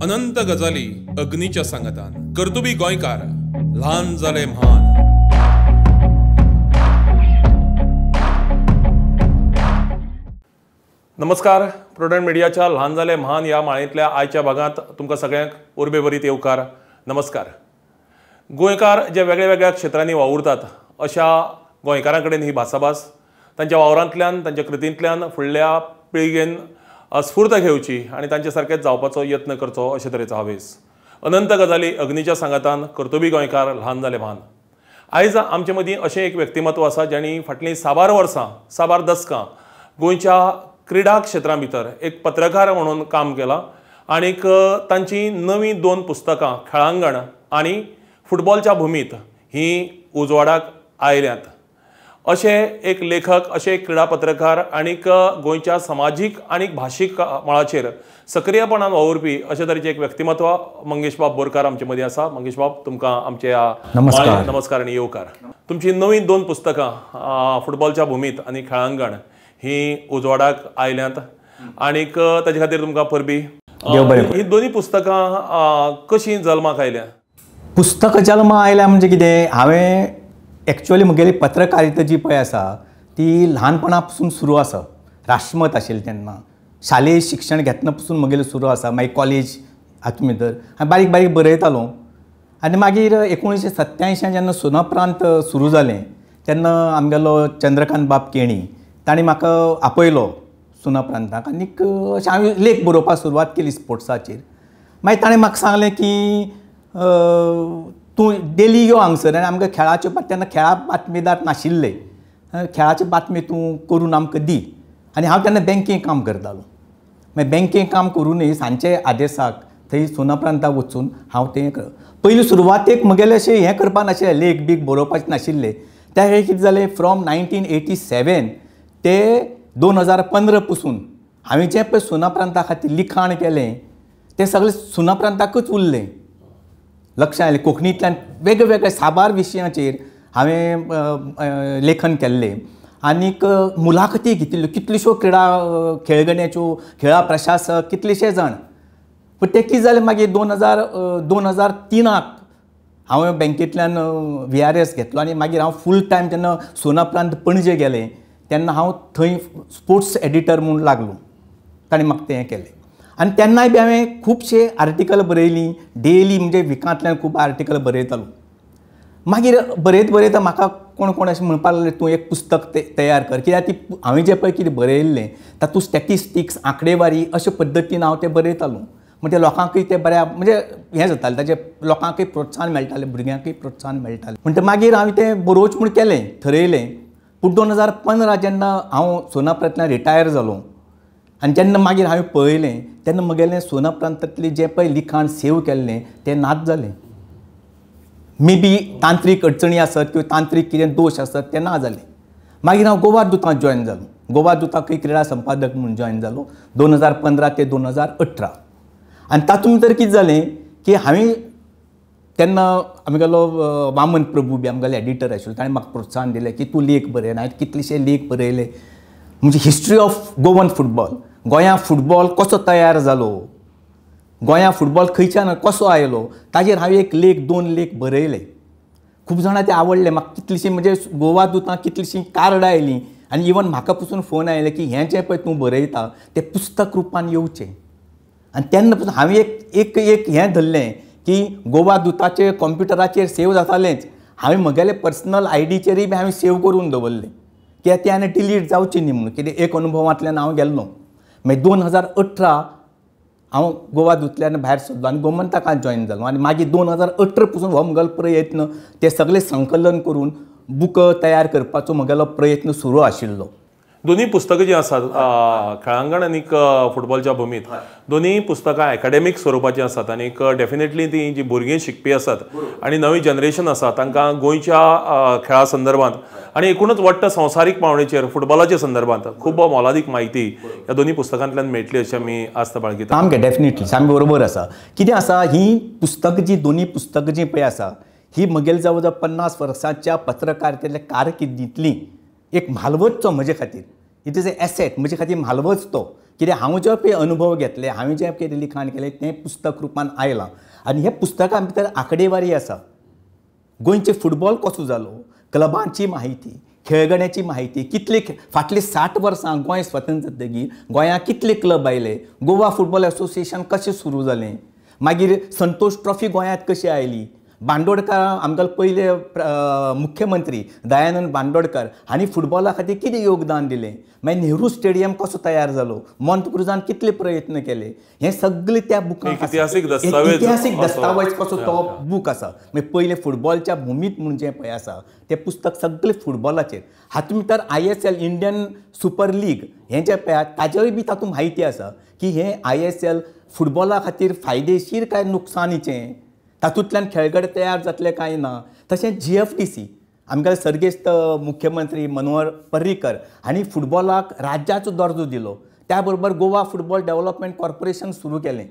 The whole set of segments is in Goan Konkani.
अनंत गजाली अग्नीच्या सांगातान. कर्तुबी गोंयकार, ल्हान जाले म्हान. नमस्कार, प्रुडंट मिडियाच्या ल्हान जाले म्हान ह्या माळेंतल्या आयच्या भागांत तुमकां सगळ्यांक उर्बेभरीत येवकार. नमस्कार. गोंयकार जे वेगळ्या वेगळ्या क्षेत्रांनी वावुरतात अशा गोंयकारां कडेन ही भासाभास तांच्या वावरांतल्यान, तांच्या कृतींतल्यान फुडल्या पिळगेन स्फूर्त घेवची आनी तांचे सारकेच जावपाचो यत्न करचो अशे तरेचो हावेस. अनंत गजाली अग्नीच्या सांगातान, कर्तुबी गोंयकार, ल्हान जाले म्हान. आयज आमचे मदीं अशें एक व्यक्तिमत्व आसा ज्यांणी फाटलीं साबार वर्सां, साबार दसकां गोंयच्या क्रिडा क्षेत्रां भितर एक पत्रकार म्हणून काम केलां आनीक तांची नवीं दोन पुस्तकां खेळांगण आनी फुटबॉलच्या भुमीत ही उजवाडाक आयल्यात. अशे एक लेखक, अशे एक क्रिडा पत्रकार आनीक गोंयच्या समाजीक आनी भाशीक मळाचेर सक्रियपणान वावुरपी अशे तरेचें एक व्यक्तिमत्व मंगेशबाब बोरकार आमचे मदीं आसा. मंगेशबाब, तुमकां आमच्या नमस्कार, नमस्कार आनी येवकार. तुमची नवीं दोन पुस्तकां फुटबॉलच्या भुमीत आनी खेळांगण ही उजवाडाक आयल्यांत आनीक ताजे खातीर तुमकां परबी. ही दोनूय पुस्तकां कशीं जल्माक आयल्या? पुस्तकां जल्माक आयल्या म्हणजे कितें, हांवें एक्चुअली म्हगेली पत्रकारिता जी पळय आसा ती ल्हानपणा पसून सुरू आसा. राष्ट्रमत आशिल्लें तेन्ना, शालेय शिक्षण घेतना पसून म्हगेलें सुरू आसा. मागीर कॉलेज हातूंत भितर हांव बारीक बारीक बरयतालो आनी मागीर 1987 जेन्ना सुनापरान्त सुरू जालें तेन्ना आमगेलो चंद्रकांत बाब केणी ताणें म्हाका आपयलो सुनापरान्ताक आनीक अशें हांवें लेख बरोवपाक सुरवात केली स्पोर्ट्साचेर. मागीर ताणें म्हाका सांगलें की तूं डेली यो हांगसर आनी आमकां खेळाच्यो तेन्ना खेळा बातमीदार नाशिल्ले, खेळाची बातमी तूं करून आमकां दी. आनी हांव तेन्ना बँकेन काम करतालो. मागीर बँकेन काम करूनय सांजचे आदेसाक थंय सुनापरान्ताक वचून हांव तें पयलीं सुरवातेक म्हगेलें अशें हें करपाक नाशिल्लें, लेख बीक बरोवपाचें नाशिल्लें. त्या वेळार कितें जालें, फ्रॉम 1987 ते 2015 पसून हांवें जें पळय सुनापरान्ता खातीर लिखाण केलें तें सगळें सुनापरान्ताकूच उरलें. लक्षांत आयलें, कोंकणींतल्यान वेगळे वेगळे साबार विशयांचेर हांवें लेखन केल्लें आनीक मुलाखती घेतिल्ल्यो कितल्योश्यो क्रिडा खेळगड्यांच्यो, खेळा प्रशासक कितलेशे जाण. पूण तें कितें जालें मागीर 2003 हांवें बँकेंतल्यान VRS घेतलो आनी मागीर हांव फूल टायम जेन्ना सुनापरान्त पणजे गेलें तेन्ना हांव थंय स्पोर्ट्स एडिटर म्हूण लागलो. ताणें म्हाका तें केलें आनी तेन्नाय बी हांवें खुबशे आर्टिकल बरयलीं डेली, म्हणजे विकांतल्यान खूब आर्टिकल बरयतालो. मागीर बरयत बरयता म्हाका कोण कोण अशें म्हणपाक लागले तूं एक पुस्तक तयार कर, कित्याक ती हांवें जें पळय कितें बरयल्लें तातूंत स्टॅटिस्टिक्स, आंकडेवारी अशे पद्दतीन हांव तें बरयतालो. म्हणजे लोकांकूय तें बऱ्या म्हणजे हें जातालें, ताजें लोकांकूय प्रोत्साहन मेळटालें, भुरग्यांकूय प्रोत्साहन मेळटालें. म्हणटकीर मागीर हांवें तें बरोवचें म्हूण केलें, थरयलें. पूण 2015 जेन्ना हांव सुनापरान्तांतल्यान रिटायर जालो आनी जेन्ना मागीर हांवें पळयलें तेन्ना म्हगेलें सुनापरान्तांतलें जें पळय लिखाण सेव केल्लें तें नाच जालें. मे बी तांत्रीक अडचणी आसत किंवा तांत्रीक कितें दोश आसत तें ना जालें. मागीर हांव गोवा दूतांत जॉयन जालो. गोवा दूताकूय क्रिडा संपादक म्हूण जॉयन जालो 2015 ते 2018. आनी तातूंत भितर कितें जालें की हांवें तेन्ना आमगेलो वामन प्रभू बी आमगेलो एडिटर आशिल्लो, ताणें म्हाका प्रोत्साहन दिलें की तूं लेख बरय. हांवें कितलेशे लेख बरयले, म्हणजे हिस्ट्री ऑफ गोवन फुटबॉल, गोंया फुटबॉल कसो तयार जालो, गोंया फुटबॉल खंयच्यान कसो आयलो, ताजेर हांवें एक लेख, दोन लेख बरयले. खूब जाणां ते आवडले म्हाका. कितलीशीं म्हणजे गोवा दूतां कितलीशीं कार्डां आयलीं आनी इवन म्हाका पसून फोन आयले की हें जें पळय तूं बरयता तें पुस्तक रुपान येवचें. आनी तेन्ना पसून हांवें एक एक हें धरलें की गोवा दूताचे कॉम्प्युटराचेर सेव जातालेंच, हांवें म्हगेले पर्सनल आयडीचेरूय बी हांवें सेव करून दवरलें कित्याक तें आनी डिलीट जावचें न्ही म्हणून. कितें एक अनुभवांतल्यान हांव गेल्लो. मागीर 2018 हांव गोवा दूतांतल्यान भायर सरलो आनी गोमंतकान जॉयन जालो आनी मागीर 2018 पसून हो म्हगेलो प्रयत्न ते सगळे संकलन करून बूक तयार करपाचो म्हगेलो प्रयत्न सुरू आशिल्लो. दोन्ही पुस्तकां जी आसात, खेळांगण आनी फुटबॉलच्या भुमीत, दोन्ही पुस्तकां एकाडेमीक स्वरुपाचीं आसात आनीक डेफिनेटली ती जी भुरगीं शिकपी आसात आनी नवी जनरेशन आसा तांकां गोंयच्या खेळा संदर्भांत आनी एकूणच वट्ट संवसारीक पावणेचेर फुटबॉलाच्या संदर्भांत खूब मोलादीक म्हायती ह्या दोन्ही पुस्तकांतल्यान मेळटली अशें आमी आस्त बाळगितात. सामकें डेफिनेटली, सामकें बरोबर आसा. कितें आसा, ही पुस्तकां जी दोन्ही पुस्तकां जी पळय आसा ही म्हगेले जवळ जवळ 50 वर्सांच्या पत्रकारितेंतल्या कारकिर्दींतली एक म्हालवजचो म्हजे खातीर, it is a asset, म्हजे खातीर म्हालवज तो. कित्याक हांव जे पळय अनुभव घेतले, हांवें जें कितें लिखाण केलें तें पुस्तक रुपान आयलां आनी ह्या पुस्तकां भितर आंकडेवारी आसा. गोंयचे फुटबॉल कसो जालो, क्लबांची म्हायती, खेळगड्यांची म्हायती, कितले फाटलीं 60 वर्सां गोंय स्वतंत्र जातकीर गोंयांत कितले क्लब आयले, गोवा फुटबॉल एसोसिएशन कशें सुरू जालें, मागीर संतोष ट्रॉफी गोंयांत कशी आयली, बांदोडकार आमगेले पयले मुख्यमंत्री दयानंद बांदोडकर हांणी फुटबॉला खातीर कितें योगदान दिलें, मागीर नेहरू स्टेडियम कसो तयार जालो, मोंतक्रुजान कितले प्रयत्न केले, हें सगळें त्या बुकांत इतिहासीक दस्तावेज, इतिहासीक दस्तावेज कसो तो बूक आसा. मागीर पयलें फुटबॉलच्या भुमीत म्हूण जें पळय आसा तें पुस्तक सगळें फुटबॉलाचेर. हातूंत भितर ISL Indian super league हें जें पळय ताजेरूय बी तातूंत म्हायती आसा की हें ISL फुटबॉला खातीर फायदेशीर काय नुकसानीचें, तातूंतल्यान खेळगडे तयार जातले काय ना. तशेंच GFDC आमगेले सर्गेस्त मुख्यमंत्री मनोहर पर्रीकर हांणी फुटबॉलाक राज्याचो दर्जो दिलो, त्या बरोबर गोवा फुटबॉल डेव्हलपमेंट कॉर्पोरेशन सुरू केलें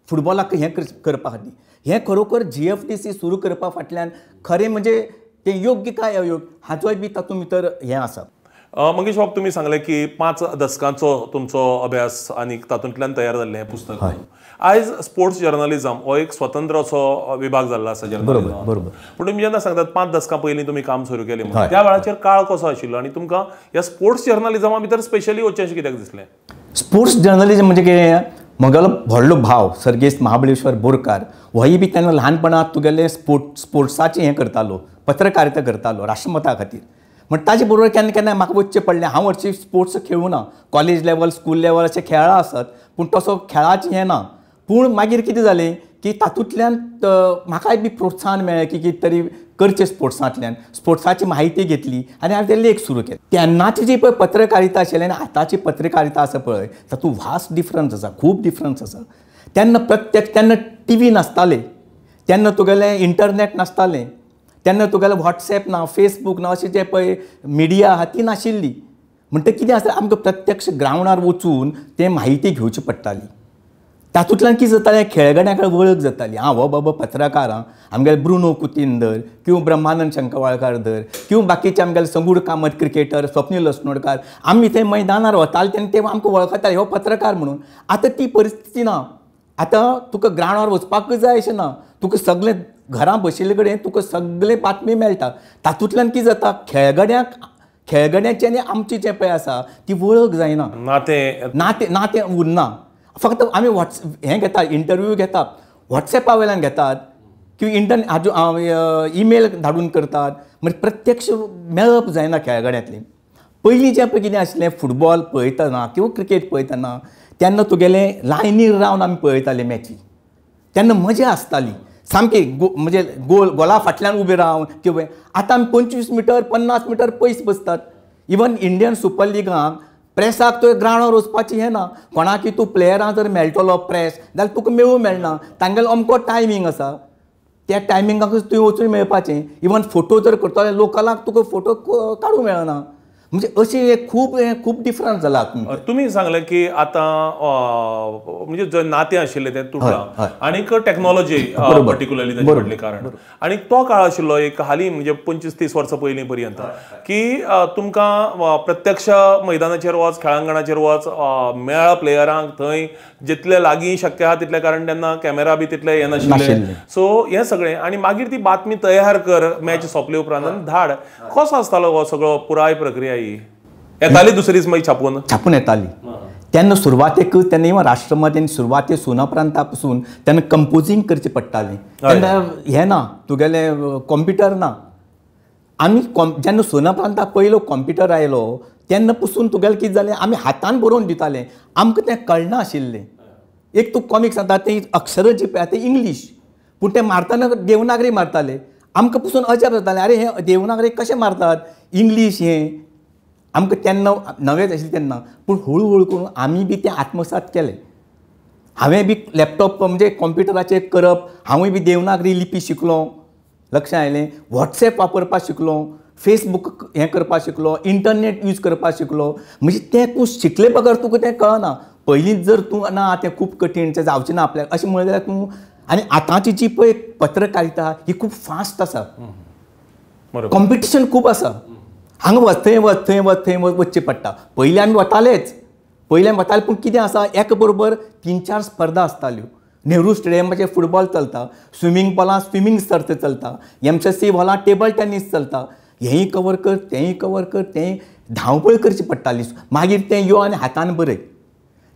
फुटबॉलाक हें करपा खातीर. हें खरोखर GFDC सुरू करपा फाटल्यान खरें म्हणजे तें योग्य काय अयोग्य हाचोय बी तातूंत भितर हें आसा. मंगेश बाब, तुमी सांगलें की 5 दसकांचो तुमचो अभ्यास आनी तातूंतल्यान तयार जाल्लें हें पुस्तक. आयज स्पोर्ट्स जर्नलिजम हो एक स्वतंत्र असो विभाग जाल्लो आसा जर्नलिजम. बरोबर. पूण तुमी जेन्ना सांगतात 5 दसकां पयलीं तुमी काम सुरू केलें म्हणून, त्या वेळाचेर काळ कसो आशिल्लो आनी तुमकां ह्या स्पोर्ट्स जर्नलिजमा भितर स्पेशली वचचें अशें कित्याक दिसलें? स्पोर्ट्स जर्नलिजम म्हणजे कितें, म्हगेलो व्हडलो भाव सर्गेस्त महाबळेश्वर बोरकार होय बी तेन्ना ल्हानपणांत तुगेलें स्पोर्ट्साचें हें करतालो, पत्रकारिता करतालो राष्ट्रमता खातीर. म्हण ताजे बरोबर केन्ना केन्ना म्हाका वचचें पडलें. हांव हरशीं स्पोर्ट्स खेळूं ना, कॉलेज लेवल स्कूल लेवल अशें खेळां आसत पूण तसो खेळाचें हें ना. पूण मागीर कितें जालें की तातूंतल्यान म्हाकाय बी प्रोत्साहन मेळ्ळें की कितें तरी करचें स्पोर्ट्सांतल्यान, स्पोर्ट्साची म्हायती घेतली आनी हांवें ते लेख सुरू केले. तेन्नाची जी पळय पत्रकारिता आशिल्ली आनी आतांची पत्रकारिता आसा पळय तातूंत वास्ट डिफरन्स आसा, खूब डिफरन्स आसा. तेन्ना प्रत्यक्ष, तेन्ना TV नासताले, तेन्ना तुगेलें इंटरनेट नासतालें, तेन्ना तुगेलें व्हॉट्सएप ना, फेसबूक ना, अशें जें पळय मिडिया आहा ती नाशिल्ली. म्हणटकीर कितें आसा, आमकां प्रत्यक्ष ग्रावंडार वचून तें म्हायती घेवची पडटाली. तातूंतल्यान कितें जातालें, खेळगड्यां कडेन वळख जाताली. आं, हो बाबा पत्रकार आं, आमगेले ब्रुनो कुतीन धर किंवा ब्रह्मानंद शंकवाळकार धर किंवा बाकीचे आमगेले संगूर कामत क्रिकेटर, स्वप्नील अस्नोडकार, आमी थंय मैदानार वताले तेन्ना ते आमकां वळखताले हो पत्रकार म्हणून. आतां ती परिस्थिती ना. आतां तुका ग्रावंडार वचपाकूच जाय अशें ना, तुका सगळें घरां बशिल्ले कडेन तुका सगळें बातमी मेळटा. तातूंतल्यान कितें जाता, खेळगड्यांची आनी आमची जें पळय आसा ती वळख जायना, नातें नातें नातें उरना. फक्त आमी हें घेतात, इंटरव्यू घेतात, व्हॉट्सएपा वयल्यान घेतात किंवा इंटरनेट हाजो ईमेल धाडून करतात. म्हणजे प्रत्यक्ष मेळप जायना खेळगड्यांतली. पयलीं जें पळय कितें आशिल्लें, फुटबॉल पळयतना किंवा क्रिकेट पळयतना तेन्ना तुगेलें लायनीर रावन आमी पळयताले मॅची, तेन्ना मजा आसताली सामकी. म्हणजे गोला फाटल्यान उबे रावन किंवा आतां आमी 25 मिटर 50 मिटर पयस बसतात. इवन इंडियन सुपर लिगांक प्रेसाक तुवें ग्रावंडार वचपाचें हें ना, कोणाकी तूं प्लेयरां जर मेळटलो प्रेस जाल्यार तुका मेळूं मेळना, तांगेलो अमको टायमींग आसा, त्या टायमिंगाकूच तुवें वचून मेळपाचें. इवन फोटो जर करतलो जाल्यार लोकलाक तुका फोटो काडूंक मेळना. म्हणजे अशें खूब खूब डिफरन्स जाला. तुमी सांगलें की आतां म्हणजे जे नातें आशिल्लें तें तुटलां आनीक टॅक्नॉलॉजी पर्टिक्युलरली ताचे फाटलें कारण. आनी तो काळ आशिल्लो एक हालीं म्हणजे 25-30 वर्सां पयलीं पर्यंत की तुमकां प्रत्यक्ष मैदानाचेर वच, खेळांगणाचेर वच, मेळ प्लेयरांक थंय जितले लागीं शक्य आहा तितले, कारण तेन्ना कॅमेरा बी तितले हे नाशिल्ले. सो हें सगळें आनी मागीर ती बातमी तयार कर मॅच सोंपले उपरांत धाड, कसो आसतालो हो सगळो पुराय प्रक्रिया येताली दुसरीच मागीर छापून छापून येताली. तेन्ना सुरवातेकच तेन्ना इवन राष्ट्रमत आनी सुरवाते सुनाप्रांता पसून तेन्ना कंपोजींग करचें पडटालें. तेन्ना हें ना तुगेलें कॉम्प्युटर ना. आमी जेन्ना सुनाप्रांता पयलो कॉम्प्युटर आयलो तेन्ना पसून तुगेलें कितें जालें, आमी हातान बरोवन दिताले, आमकां तें कळना आशिल्लें. एक तूं कॉमिक्स सांगता तें अक्षरां जी पळय तें इंग्लीश, पूण तें मारतना देवनागरी मारताले. आमकां पसून अजाप जातालें, आरे हें देवनागरी कशें मारतात इंग्लीश हें. आमकां तेन्ना नवेंच आशिल्लें तेन्ना, पूण हळू हळू करून आमी बी तें आत्मसात केलें. हांवें बी लॅपटॉप म्हणजे कॉम्प्युटराचेर करप, हांवूय बी देवनागरी लिपी शिकलो, लक्षांत आयलें, व्हॉट्सएप वापरपाक शिकलो, फेसबूक हें करपाक शिकलो, इंटरनेट यूज करपाक शिकलो. म्हणजे तें तूं शिकले बगर तुका तें कळना. पयलींच जर तूं ना तें खूब कठीण, तें जावचें ना आपल्याक अशें म्हणलें जाल्यार तूं. आनी आतांची जी पळय पत्रकारिता ही खूब फास्ट आसा, कॉम्पिटिशन खूब आसा. हांगा वच थंय वच थंय वच थंय वचचें पडटा. पयलीं आमी वतालेच, पयलें वतालें पूण कितें आसा एका बरोबर 3-4 स्पर्धा आसताल्यो. नेहरू स्टेडियमाचेर फुटबॉल चलता, स्विमींग पुलांत स्विमींग सर्त चलता, MCC हॉलांत टेबल टेनीस चलता. हेंय कवर कर, तेंय कवर कर, तेंय धांवपळ करची पडटाली. मागीर तें यो आनी हातान बरय.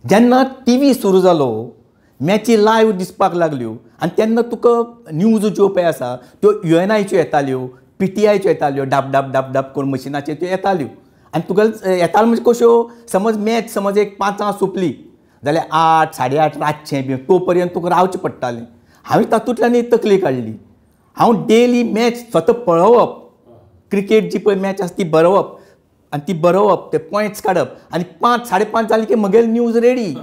जेन्ना टीव्ही सुरू जालो, मॅची लायव्ह दिसपाक लागल्यो आनी तेन्ना तुका न्यूज ज्यो पळय आसा त्यो UNIच्यो येताल्यो, PTIच्यो येताल्यो, डाब डाब डाब डाब करून मशिनाचेर त्यो येताल्यो. आनी तुका येताल्यो म्हणजे कश्यो, समज मॅच समज एक 5 सोंपली जाल्यार 8, 8:30 रातचें बी तो पर्यंत तुका रावचें पडटालें. हांवें तातूंतल्यान तकली काडली. हांव डेली मॅच स्वता पळोवप, क्रिकेट जी पळय मॅच आसा ती बरोवप आनी ती बरोवप, ते पॉयंट्स काडप आनी 5, 5:30 जाली की म्हगेली न्यूज रेडी.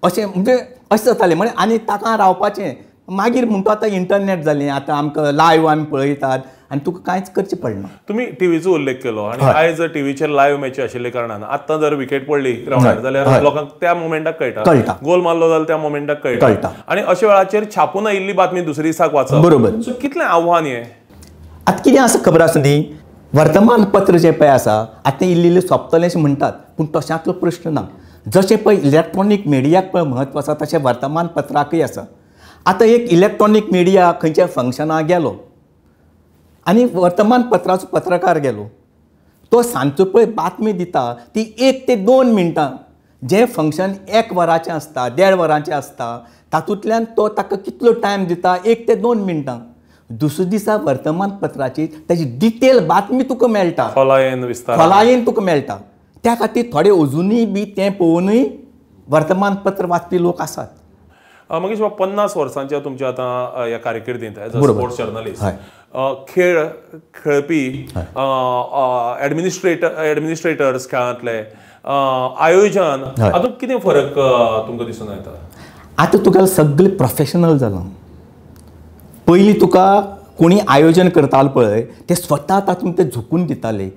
अशें म्हणजे अशें जातालें. म्हणजे आनी ताका रावपाचें. मागीर म्हणटा आतां इंटरनेट जालें, आतां आमकां लायव्ह आमी पळयतात आनी तुका कांयच करचें पडना. तुमी टीव्हीचो उल्लेख केलो आनी आयज टीव्हीचेर लायव्ह मॅची आशिल्ले कारणान आतां जर विकेट पडली ग्रावंडार जाल्यार लोकांक त्या मोमेंटाक कळटा, गोल मारलो जाल्यार त्या मोमेंटाक कळटा आनी अशा वेळाचेर छापून आयिल्ली बातमी दुसरे दिसाक वाचप. बरोबर. सो कितलें आव्हान हें? आतां कितें आसा खबर आसा न्ही, वर्तमानपत्र जें पळय आसा आतां इल्लें इल्लें सोंपतलें अशें म्हणटात, पूण तशांतलो प्रश्न ना. जशें पळय इलेक्ट्रॉनीक मिडियाक पळय म्हत्व आसा तशें वर्तमानपत्राकय आसा. आतां एक इलेक्ट्रॉनीक मिडिया खंयच्या फंक्शनाक गेलो आनी वर्तमानपत्राचो पत्रकार गेलो, तो सांजचो पळय बातमी दिता ती 1 ते 2 मिनटां. जें फंक्शन 1 वराचें आसता, 1.5 वरांचें आसता, तातूंतल्यान तो ताका कितलो टायम दिता, 1 ते 2 मिनटां. दुसरे दिसा वर्तमानपत्राची ताजी डिटेल बातमी तुका मेळटा, खोलायेन तुका मेळटा. त्या खातीर थोडे अजुनूय बी तें पळोवनूय वर्तमानपत्र वाचपी लोक आसात. मंगेश बाब, 50 वर्सांच्या तुमच्या आतां ह्या कारकिर्दींत एज अ स्पोर्ट्स जर्नलिस्ट, खेळ खेळपी, एडमिनिस्ट्रेटर्स खेळांतले, आयोजन, हातूंत कितें फरक तुमकां दिसून येता? आतां तुका सगळें प्रोफेशनल जालां. पयलीं तुका कोणी आयोजन करतालो पळय ते स्वता तातूंत ते झुकून दिताले,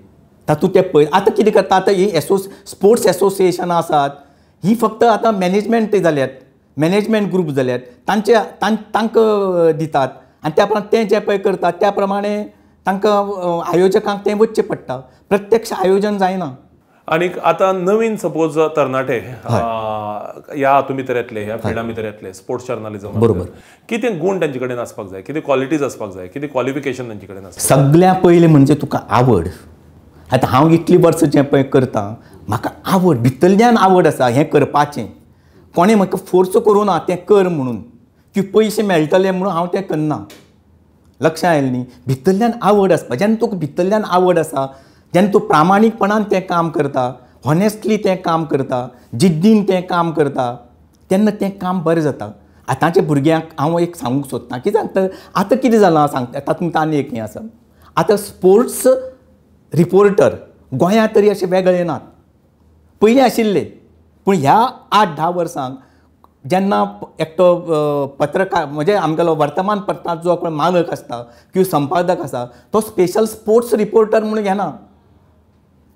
तातूंत ते पळय. आतां कितें करता, आतां ही स्पोर्ट्स एसोसिएशनां आसात ही फक्त आतां मॅनेजमेंट जाल्यात, मॅनेजमेंट ग्रूप जाल्यात, तांचे तांकां दितात आनी त्या प्रमाणे तें जें पळय करतात त्या प्रमाणे तांकां आयोजकांक तें वचचें पडटा. प्रत्यक्ष आयोजन जायना. आनी आतां नवीन सपोज तरणाटे ह्या हातूंत भितर येतले, ह्या फिल्डा भितर येतले, स्पोर्ट्स जर्नलिझम, बरोबर, कितें गूण तांचे कडेन आसपाक जाय, कितें क्वॉलिटीज आसपाक जाय, कितें क्वॉलिफिकेशन तांचे कडेन आसपाक जाय? सगळ्या पयलीं म्हणजे तुका आवड. आतां हांव इतलीं वर्सां जें पळय करता, म्हाका आवड, भितरल्यान आवड आसा हें करपाचें. कोणें म्हाका फोर्स करूं ना तें कर म्हणून, की पयशे मेळटले म्हणून हांव तें करना. लक्षां आयलें न्ही? भितरल्यान आवड आसपा. जेन्ना तुका भितरल्यान आवड आसा, जेन्ना तूं प्रामाणीकपणान तें काम करता, हॉनेस्टली तें काम करता, जिद्दीन तें काम करता, तेन्ना तें काम बरें जाता. आतांच्या भुरग्यांक हांव एक सांगूंक सोदतां, कित्याक तर आतां कितें जालां सांगता, तातूंत आनी एक हें आसा. आतां स्पोर्ट्स रिपोर्टर गोंयांत तरी अशे वेगळे नात, पयलीं आशिल्ले, पूण ह्या 8-10 वर्सांक जेन्ना एकटो पत्रकार म्हणजे आमगेलो वर्तमानपत्रांत जो कोण मालक आसता किंवा संपादक आसा तो स्पेशल स्पोर्ट्स रिपोर्टर म्हणून घेना.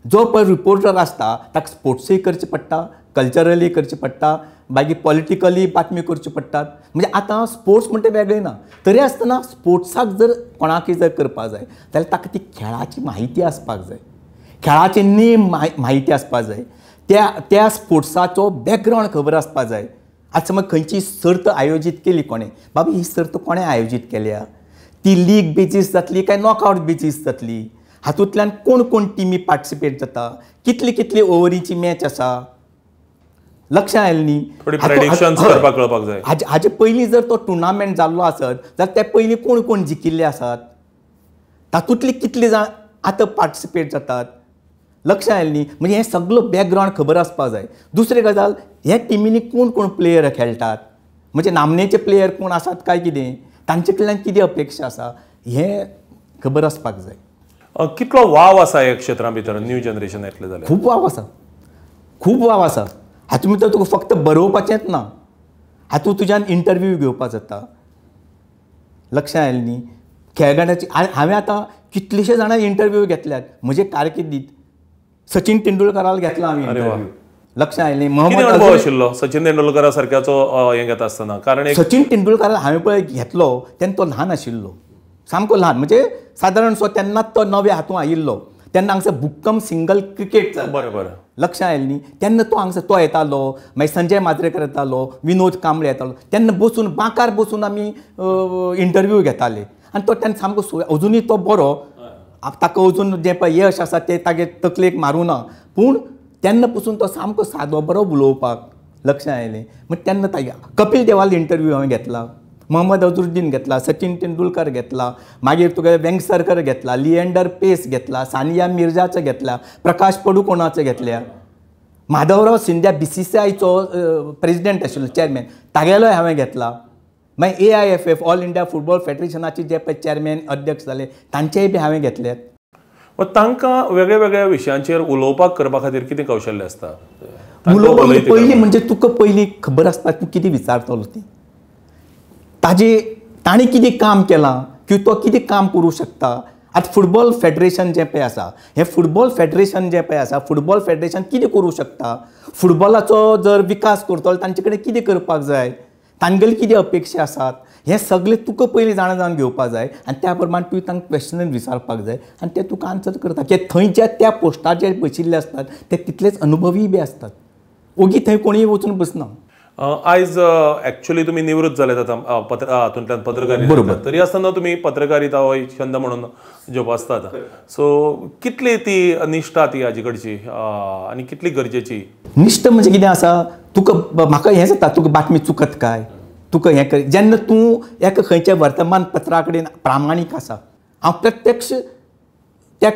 जो पळय रिपोर्टर आसता ताका स्पोर्ट्सूय करचें पडटा, कल्चरली करचें पडटा, मागीर पॉलिटिकली बातमी करच्यो पडटात. म्हणजे आतां स्पोर्ट्स म्हणटा वेगळें ना, तरी आसतना स्पोर्ट्साक जर कोणाकय जर करपाक जाय जाल्यार ताका ती खेळाची म्हायती आसपाक जाय, खेळाचे नेम म्हायती आसपाक जाय, त्या त्या स्पोर्ट्साचो बॅकग्रावंड खबर आसपाक जाय. आतां समज खंयची सर्त आयोजीत केली कोणें, बाबा ही सर्त कोणें आयोजीत केल्या, ती लीग बेजीस जातली काय नॉकआवट बेजीस जातली, हातूंतल्यान कोण कोण टिमी पार्टिसिपेट जाता, कितली कितली ओवरीची मॅच आसा, लक्षां आयलें न्ही? करपाक जाय. हाजे पयलीं जर तो टुर्नामेंट जाल्लो आसत जाल्यार ते पयलीं कोण कोण जिखिल्ले आसात, तातूंतली कितली जाण आतां पार्टिसिपेट जातात, लक्षां आयलें न्ही? म्हणजे हें सगळो बॅकग्रावंड खबर आसपाक जाय. दुसरी गजाल, ह्या टिमींनी कोण कोण प्लेयर खेळटात, म्हणजे नामनेचे प्लेयर कोण आसात काय कितें, तांचे कडल्यान कितें अपेक्षा आसा, हें खबर आसपाक जाय. कितलो वाव आसा ह्या क्षेत्रा भितर न्यू जनरेशन येतलें जाल्यार? खूब वाव आसा, खूब वाव आसा. हातूंत भितर तुका फक्त बरोवपाचेंच ना, हातूंत तुज्यान इंटरव्यू घेवपाक जाता. लक्षां आयलें न्ही? खेळगड्याची हांवें आतां कितलेशे जाणां इंटरव्यू घेतल्यात म्हजे कारकिर्दीत. सचिन तेंडुलकराक घेतला हांवें इंटरव्यू, लक्षां आयलें? मोहम्मद अनुभव आशिल्लो सचिन तेंडुलकरा सारक्याचो हें घेता आसतना? कारण सचिन तेंडुलकराक हांवें पळय घेतलो तेन्ना तो ल्हान आशिल्लो, सामको ल्हान, म्हणजे सादारणसो तेन्नाच तो नव्या हातूंत आयिल्लो. तेन्ना हांगसर भुक्कम सिंगल क्रिकेट, बरोबर, लक्षां आयलें न्ही. तेन्ना तो हांगसर तो येतालो, मागीर संजय माजरेकर येतालो, विनोद कांबळे येतालो. तेन्ना बसून बांकार बसून आमी इंटरव्यू घेताले आनी तो तेन्ना सामको अजुनूय तो बरो, ताका अजून जें पळय यश आसा तें तागे तकलेक मारूं ना, पूण तेन्ना पसून तो सामको सादो बरो उलोवपाक. लक्षां आयलें. मागीर तेन्ना तागे कपील देवालो इंटरव्यू हांवें घेतला, मोहम्मद अझरुद्दीन घेतला, सचिन तेंडुलकर घेतला, मागीर तुगे वेंगसरकर घेतला, लिएंडर पेस घेतला, सानिया मिर्जाचो घेतला, प्रकाश पडुकोणाचो घेतल्या, माधवराव सिंध्या BCCIचो प्रेजिडेंट आशिल्लो चेअरमॅन तागेलोय हांवें घेतला. मागीर AIFF all India football फेडरेशनाचे जे पळय चेअरमॅन अध्यक्ष जाले तांचेय बी हांवें घेतल्यात. तांकां वेगळ्या वेगळ्या विशयांचेर उलोवपाक करपा खातीर कितें कौशल्य आसता? उलोवपाक पयलीं म्हणजे तुका पयलीं खबर आसता तूं कितें विचारतलो ती, ताजे ताणें कितें काम केलां किंवा तो कितें काम करूं शकता. आतां फुटबॉल फेडरेशन जें पळय आसा, हें फुटबॉल फेडरेशन जें पळय आसा, फुटबॉल फेडरेशन कितें करूं शकता, फुटबॉलाचो जर विकास करतलो तांचे कडेन कितें करपाक जाय, तांगेली कितें अपेक्षा आसात, हें सगळें तुका पयलीं जाणा जावन घेवपाक जाय आनी त्या प्रमाण तुवें तांकां क्वेश्चन विचारपाक जाय आनी ते तुका आन्सर करता. कित्याक थंय ज्या त्या पोस्टाचेर बशिल्ले आसतात ते तितलेच अनुभवी बी आसतात, ओगी थंय कोणूय वचून बसना. आयज एक्चुअली तुमी निवृत्त जाले आतां हातूंतल्यान पत्रकारिता, बरोबर, तरी आसतना तुमी पत्रकारिता हो एक छंद म्हणून जोपासतात. सो कितली ती निश्ठा ती हाजे कडची आनी कितली गरजेची निश्ठा? म्हणजे कितें आसा, तुका म्हाका हें जाता तुका बातमी चुकत काय, तुका हें कर, जेन्ना तूं एका खंयच्या वर्तमानपत्रा कडेन प्रामाणीक आसा. हांव प्रत्यक्ष त्या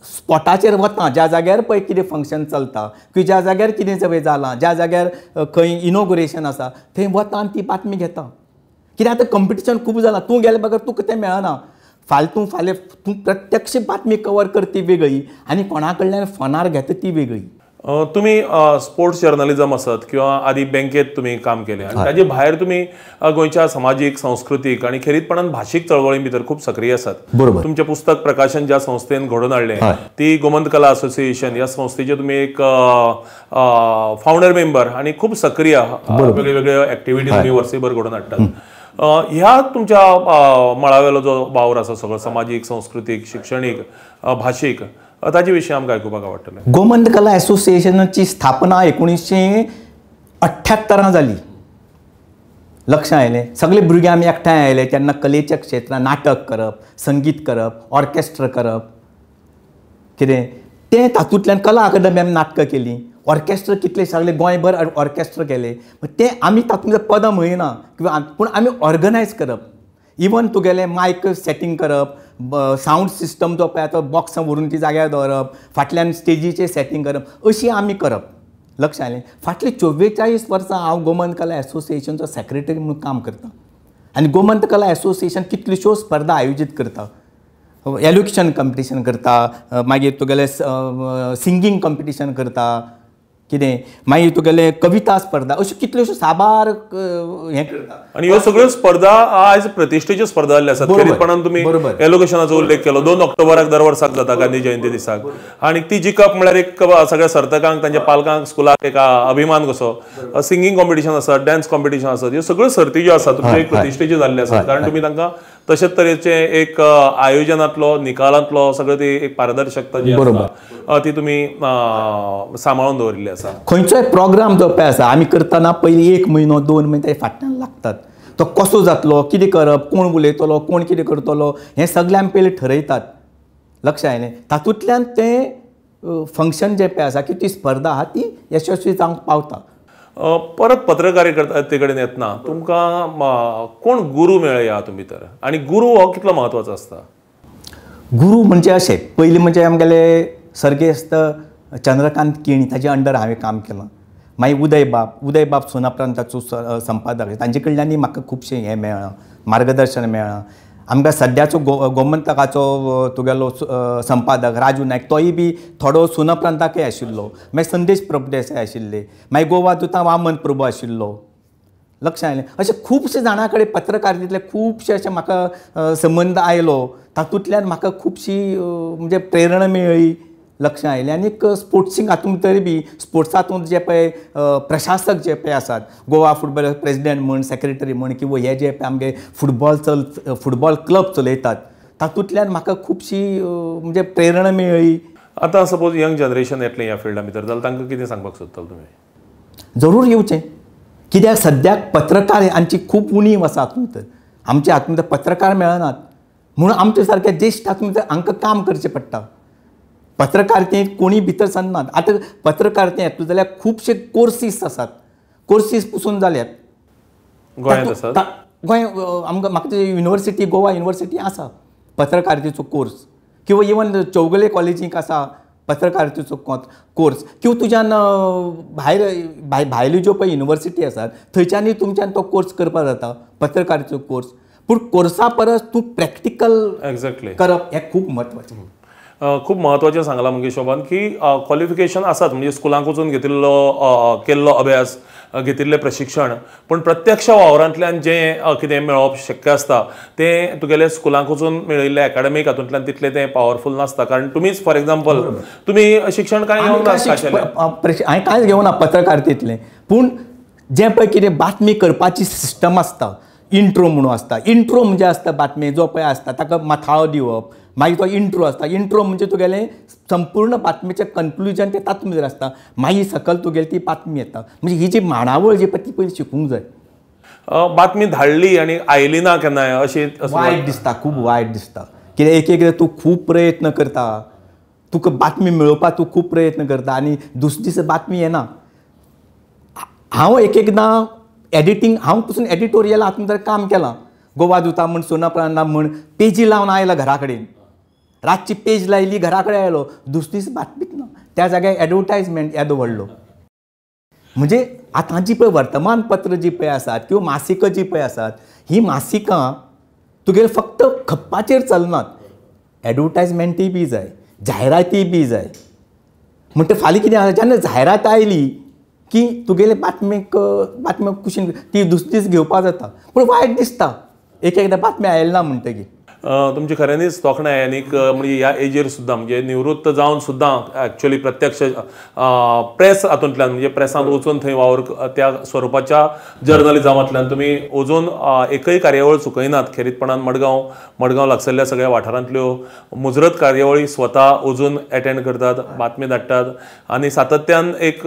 स्पॉटाचेर वता ज्या जाग्यार पळय कितें फंक्शन चलता किंवा ज्या जाग्यार कितें सगळें जालां, ज्या जाग्यार खंय इनॉग्रेशन आसा थंय वता आनी ती बातमी घेता. कित्याक आतां कंपिटिशन खूब जालां, तूं गेले बगर तुका तें मेळना. फाल्यां तूं तूं प्रत्यक्ष बातमी कवर करती वेगळी आनी कोणा कडल्यान फोनार घेता ती वेगळी. तुमी स्पोर्ट्स जर्नलिजम आसत किंवा आदी बँकेत तुमी काम केलें आनी ताजे भायर तुमी गोंयच्या समाजीक, संस्कृतीक आनी खेरीतपणान भाशीक चळवळी भितर खूब सक्रीय आसात. बरोबर. तुमचें पुस्तक प्रकाशन ज्या संस्थेन घडोवन हाडलें ती गोमंत कला असोसिएशन ह्या संस्थेचे तुमी एक फावंडर मेंबर आनी खूब सक्रीय वेगळे वेगळे एक्टिविटी तुमी वर्सभर घडोवन हाडटात. ह्या तुमच्या मळावेलो जो वावर आसा सगळो समाजीक, संस्कृतीक, शिक्षणीक, भाशीक, ताजे विशीं आमकां आयकुपाक आवडटलें. गोमंत कला असोसिएशनाची स्थापना 1978 जाली. लक्षां आयलें, सगळे भुरगे आमी एकठांय आयले तेन्ना कलेच्या क्षेत्रांत नाटक करप, संगीत करप, ऑर्केस्ट्रा करप, कितें तें तातूंतल्यान कला अकादमी आमी नाटकां केलीं, ऑर्केस्ट्रा कितले सगळे गोंयभर ऑर्केस्ट्रा केले. तें आमी तातूंत पदां म्हणिना किंवा पूण आमी ऑर्गनायज करप, इवन तुगेलें मायक सेटींग करप, सावंड सिस्टम जो पळय आतां बॉक्सां व्हरून ती जाग्यार दवरप, फाटल्यान स्टेजीचेर सेटींग करप, अशी आमी करप. लक्षां आयलें. फाटलीं 44 वर्सां हांव गोमंत कला असोसिएशनचो सेक्रेटरी म्हणून काम करतां आनी गोमंत कला असोसिएशन कितल्योश्यो स्पर्धा आयोजीत करता, एलोक्युशन कॉम्पिटिशन करता, मागीर तुगेलें सिंगींग कॉम्पिटिशन करता, कितें मागीर तुगेलें कविता स्पर्धा, अश्यो कितल्योश्यो साबार हें करता. आनी ह्यो सगळ्यो स्पर्धा आयज प्रतिश्ठेच्यो स्पर्धा जाल्ल्यो आसात. खेरीतपणान तुमी एलोकेशनाचो उल्लेख केलो, 2 ऑक्टोबराक दर वर्साक जाता गांधी जयंती दिसाक आनी ती जिखप म्हळ्यार एक सगळ्या सर्तकांक, तांच्या पालकांक, स्कुलाक एक अभिमान कसो. सिंगींग कॉम्पिटिशन आसत, डान्स कॉम्पिटिशन आसत, ह्यो सगळ्यो सर्ती ज्यो आसात तुमच्यो एक प्रतिश्ठेच्यो जाल्ल्यो आसात, कारण तुमी तांकां तशेच तरेचे एक आयोजनांतलो, निकालांतलो सगळं ती एक पारदर्शकता जी आसा ती तुमी सांबाळून दवरिल्ली आसा. खंयचोय प्रोग्राम जो पळय आसा आमी करतना पयलीं 1 म्हयनो 2 म्हयने ते फाटल्यान लागतात, तो कसो जातलो, कितें करप, कोण उलयतलो, कोण कितें करतलो, हें सगळें आमी पयलीं ठरयतात. लक्षां आयलें. तातूंतल्यान तें फंक्शन जें पळय आसा की ती स्पर्धा आहा ती यशस्वी जावंक पावता. परत पत्रकारिते कडेन येतना तुमकां कोण गुरू मेळ्ळे ह्या हातूंत भितर आनी गुरू हो कितलो म्हत्वाचो आसता? गुरू म्हणजे अशें पयलीं म्हणजे आमगेले सर्गेस्त चंद्रकांत केणी ताजे अंडर हांवें काम केलां. मागीर उदयबाब सुनाप्रांताचो संपादक, तांचे कडल्यानूय म्हाका खुबशें हें मेळ्ळां, मार्गदर्शन मेळ्ळां. आमकां सद्याचो गोमंतकाचो तुगेलो संपादक राजू नायक तोय बी थोडो सुनाप्रांताकय आशिल्लो, मागीर संदेश प्रभुदेसाय आशिल्ले, मागीर गोवा दुता वामन प्रभू आशिल्लो. लक्षां आयलें. अशे खुबशे जाणां कडेन पत्रकारितेंतले खुबशे अशे म्हाका संबंद आयलो, तातूंतल्यान म्हाका खुबशी म्हणजे प्रेरणा मेळ्ळी. लक्षां आयलें. आनीक स्पोर्ट्सींग हातूंत तरी बी स्पोर्ट्सा हातूंत जे पळय प्रशासक जे पळय आसात, गोवा फुटबॉल प्रेजिडेंट म्हण, सेक्रेटरी म्हण, किंवा हे जे पळय आमगे फुटबॉल क्लब चलयतात, तातूंतल्यान म्हाका खुबशी म्हणजे प्रेरणा मेळ्ळी. आतां सपोज यंग जनरेशन येतलें ह्या फिल्डा भितर जाल्यार तांकां कितें सांगपाक सोदतलो तुमी? जरूर येवचें, कित्याक सद्याक पत्रकार हांची खूब उणीव आसा हातूंत भितर. आमच्या हातूंत भितर पत्रकार मेळनात म्हणून आमचे सारके ज्येश्ठ हातूंत भितर हांकां काम करचें पडटा. पत्रकारितेंत कोणी भितर सरनात. आतां पत्रकारितेंत येतलो जाल्यार खुबशे कोर्सीस आसात, कोर्सीस पसून जाल्यात गोंयांत आसात. गोंय आमकां म्हाका युनिवर्सिटी, गोवा युनिवर्सिटी आसा पत्रकारितेचो कोर्स, किंवा इवन चौगुले कॉलेजीक आसा पत्रकारितेचो कोर्स, किंवा तुज्यान भायर भायल्यो ज्यो पळय युनिवर्सिटी आसात थंयच्यानूय तुमच्यान तो कोर्स करपाक जाता पत्रकारितेचो कोर्स. पूण कोर्सा परस तूं प्रॅक्टिकल एक्झॅक्टली करप हें खूब म्हत्वाचें. खूब म्हत्वाचें सांगलां मंगेश बाबान की क्वॉलिफिकेशन आसात म्हणजे स्कुलांक वचून घेतिल्लो केल्लो अभ्यास, घेतिल्लें प्रशिक्षण, पूण प्रत्यक्ष वावरांतल्यान जें कितें मेळप शक्य आसता तें तुगेलें स्कुलांक वचून मेळिल्लें एकाडमीक हातूंतल्यान तितलें तें पावरफूल नासता. कारण तुमीच फॉर एग्जाम्पल तुमी शिक्षण कांय घेवंक ना, हांवें कांयच घेवना पत्रकारितेंतलें, पूण जें पळय कितें बातमी करपाची सिस्टम आसता, इंट्रो म्हणून आसता. इंट्रो म्हणजे आसता बातमी जो पळय आसता ताका माथाळो दिवप, मागीर तो इंट्रो आसता. इंट्रो म्हणजे तुगेलें संपूर्ण बातमेचें कन्क्लुजन तें तातूंत भितर आसता, मागीर सकयल तुगेली ती बातमी येता. म्हणजे ही जी मांडावळ जी पळय ती पयलीं शिकूंक जाय. बातमी धाडली आनी आयली ना केन्नाय अशी वायट दिसता, खूब वायट दिसता. कित्याक एक एकदां तूं खूब प्रयत्न करता, तुका बातमी मेळोवपाक तूं खूब प्रयत्न करता आनी दुसरे दीस बातमी येना. हांव एक एकदां एडिटींग, हांव पसून एडिटोरियल हातूंत भितर काम केलां. गोवा दुता म्हण, सोनाप्रांता म्हण पेजी लावन आयला घरा कडेन, रातची पेज लायली घरा कडेन आयलो, दुसरे दीस बातमीच ना. त्या जाग्यार एडवर्टायजमेंट येदो व्हडलो. म्हणजे आतां जी पळय वर्तमानपत्र जी पळय आसात किंवा मासिकां जी पळय आसात, ही मासिकां तुगेले फक्त खप्पाचेर चलनात, एडवर्टायजमेंटय बी जाय, जायरातीय बी जाय. म्हणटा फाल्यां कितें आसा, जेन्ना जायरात आयली की तुगेले बातमेक बातम्याक कुशीन ती दुसरे दीस घेवपाक जाता, पूण वायट दिसता एक एकदां बातमी आयली ना म्हणटकीर. तुमची खऱ्यांनीच तोखणाय आनीक म्हणजे ह्या एजीर सुद्दां म्हणजे निवृत्त जावन सुद्दां एक्चुअली प्रत्यक्ष प्रेस हातूंतल्यान म्हणजे प्रेसांत वचून थंय वावर त्या स्वरुपाच्या जर्नलिजमांतल्यान तुमी अजून एकय कार्यावळ चुकयनात. खेरीतपणान मडगांव मडगांव लागसरल्या सगळ्या वाठारांतल्यो मुजरत कार्यावळी स्वता अजून एटेंड करतात, बातमी धाडटात आनी सातत्यान एक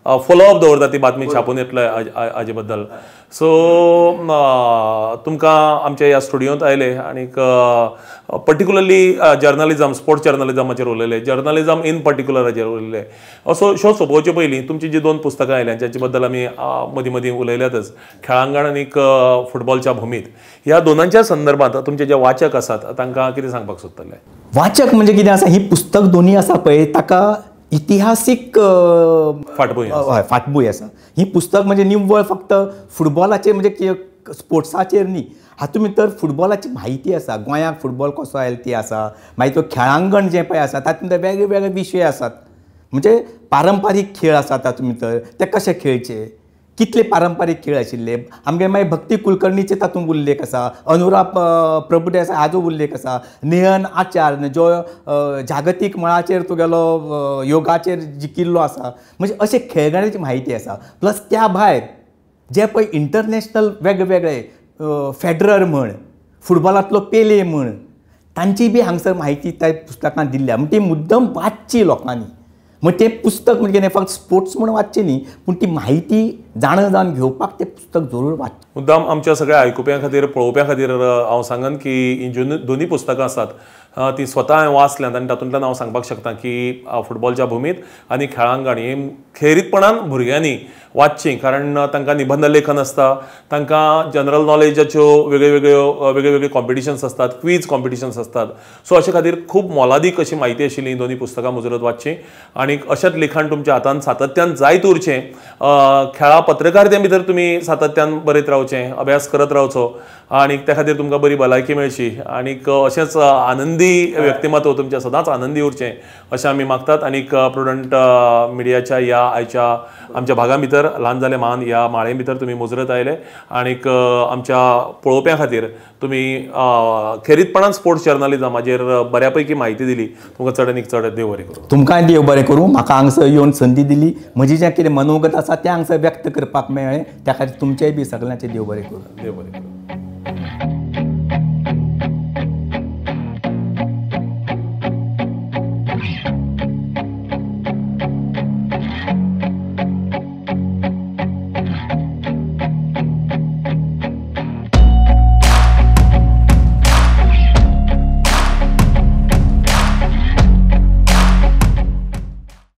फॉलोअप दवरता ती बातमी छापून येतले हाजे बद्दल. सो तुमकां आमच्या ह्या स्टुडियोंत आयले आनीक पर्टिक्युलरली जर्नलिजम, स्पोर्ट्स जर्नलिजमाचेर उलयले, जर्नलिजम इन पर्टिक्युलराचेर उलयले. असो शो सोंपोवचे पयलीं तुमची जी दोन पुस्तकां आयल्यात ज्याचे बद्दल आमी मदीं मदीं उलयल्यातच, खेळांगण आनीक फुटबॉलच्या भूमीत, ह्या दोनांच्या संदर्भात तुमचे जे वाचक आसात तांकां कितें सांगपाक सोदतले? वाचक म्हणजे कितें आसा, ही पुस्तक दोनी आसा पळय ताका इतिहासीक फाटभूंय, हय फाटभूंय आसा. ही पुस्तक म्हणजे निव्वळ फक्त फुटबॉलाचेर म्हणजे स्पोर्ट्साचेर न्ही, हातूंत भितर फुटबॉलाची म्हायती आसा, गोंयांत फुटबॉल कसो आयलो ती आसा, मागीर तो खेळांगण जें पळय आसा तातूंत भितर वेगळे वेगळे विशय आसात, म्हणजे पारंपारीक खेळ आसात तातूंत भितर, ते कशे खेळचे, कितले पारंपारीक खेळ आशिल्ले. आमगे मागीर भक्ती कुलकर्णीचे तातूंत उल्लेख आसा, अनुरा प्रभुदेसाय हाजो उल्लेख आसा, नेहन आचार्य जो जागतीक मळाचेर तुगेलो योगाचेर जिखिल्लो आसा. म्हणजे अशे खेळगड्यांची म्हायती आसा. प्लस त्या भायर जे पळय इंटरनॅशनल वेगवेगळे फेडरर म्हण, फुटबॉलांतलो पेले म्हण, तांची बी हांगसर म्हायती त्या पुस्तकांत दिल्ल्या. म्हण ती मुद्दम वाचची लोकांनी. मग तें पुस्तक म्हणजे कितें फक्त स्पोर्ट्स म्हूण वाचचें न्ही, पूण ती म्हायती जाणा जावन घेवपाक तें पुस्तक जरूर वाचचें. मुद्दाम आमच्या सगळ्या आयकुप्यां खातीर, पळोवप्यां खातीर हांव सांगन की हीं दोनी पुस्तकां आसात ती स्वता हांवें वाचल्यांत आनी तातूंतल्यान हांव सांगपाक शकता की फुटबॉलच्या भूमीत आनी खेळांगण ही खेरीतपणान भुरग्यांनी वाचचीं, कारण तांकां निबंध लेखन आसता, तांकां जनरल नॉलेजाच्यो वेगळ्यो वेगळे कॉम्पिटिशन्स आसतात, क्वीज कॉम्पिटिशन्स आसतात. सो अशे खातीर खूब मोलादीक अशी म्हायती आशिल्ली दोनी पुस्तकां मुजरत वाचचीं आनी अशेंच लिखाण तुमच्या हातान सातत्यान जायत उरचें. खेळां पत्रकारिते भितर तुमी सातत्यान बरयत रावचें, अभ्यास करत रावचो आनी त्या खातीर तुमकां बरी भलायकी मेळची आनीक अशेंच आनंदी व्यक्तिमत्व तुमच्या सदांच आनंदी उरचें अशें आमी मागतात. आनीक प्रुडंट मिडियाच्या ह्या आयच्या आमच्या भागां भितर ल्हान जाले म्हान ह्या माळे भितर तुमी मुजरत आयले आनीक आमच्या पळोवप्यां खातीर तुमी खेरीतपणान स्पोर्ट्स जर्नलिजमाचेर बऱ्या पैकी म्हायती दिली. तुमकां चड आनीक चड देव बरें करूं. तुमकांय देव बरें करूं. म्हाका हांगसर येवन संदी दिली, म्हजी जें कितें मनोगत आसा तें हांगसर व्यक्त करपाक मेळ्ळें, त्या खातीर तुमचेय बी सगळ्यांचें देव बरें करूं. देव बरें करूं.